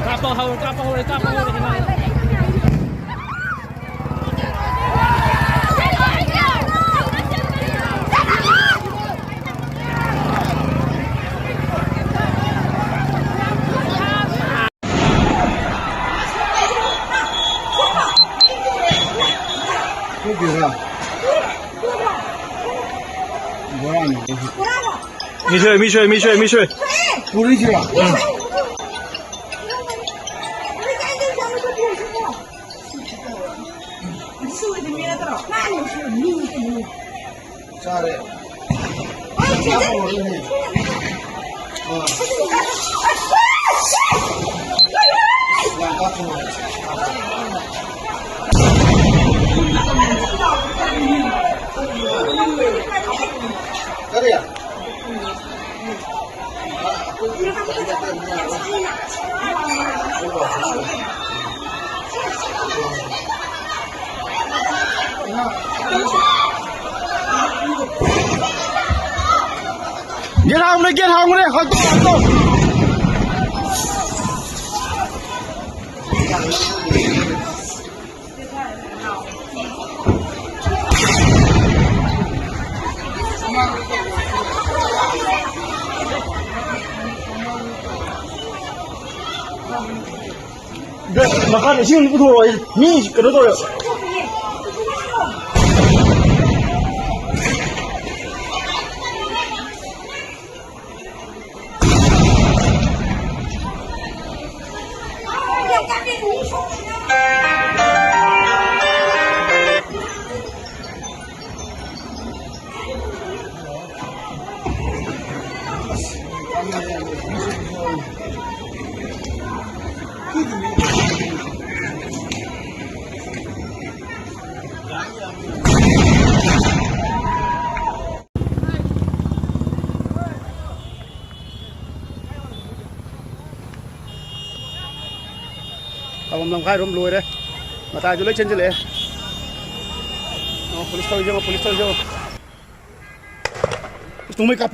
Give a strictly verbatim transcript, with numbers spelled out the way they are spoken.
ꯀꯥꯞꯄ ꯍꯧꯔꯦ, ꯀꯥꯞꯄ ꯍꯧꯔꯦ, ꯀꯥꯞꯄ ꯍꯧꯔꯦ꯫ ꯃꯤꯁꯣꯏ, ꯃꯤꯁꯣꯏ, ꯃꯤꯁꯣꯏ, ꯃꯤꯁꯣꯏ꯫ ꯄꯨꯔꯤꯁꯤꯔꯣ? ꯎꯝ꯫ ꯆꯥꯔꯦ꯫ ꯀꯔꯤ? ꯒꯦꯠ ꯍꯥꯡꯕꯅꯦ, ꯒꯦꯠ ꯍꯥꯡꯕꯅꯦ, ꯍꯛꯇꯣ, ꯍꯛꯇꯣ꯫ ꯃꯈꯥꯗ ꯏꯁꯤꯡ ꯑꯝꯇ ꯄꯨꯊꯣꯔꯛꯑꯣ, ꯑꯩ ꯃꯤ ꯀꯩꯅꯣ ꯇꯧꯔꯦ꯫ ꯊꯥꯕꯝ ꯂꯝꯈꯥꯏꯔꯣꯝ ꯂꯣꯏꯔꯦ꯫ ꯃꯇꯥꯏꯗꯨ ꯂꯣꯏ ꯆꯦꯟꯁꯤꯜꯂꯛꯑꯦ꯫ ꯑꯣ, ꯄꯨꯂꯤꯁ ꯇꯧꯔꯤꯁꯦ ꯌꯦꯡꯉꯣ, ꯄꯨꯂꯤꯁ ꯇꯧꯔꯤꯁꯦ ꯌꯦꯡꯉꯣ꯫ ꯏꯁ, ꯅꯣꯡꯃꯩ ꯀꯥꯞꯄꯤ꯫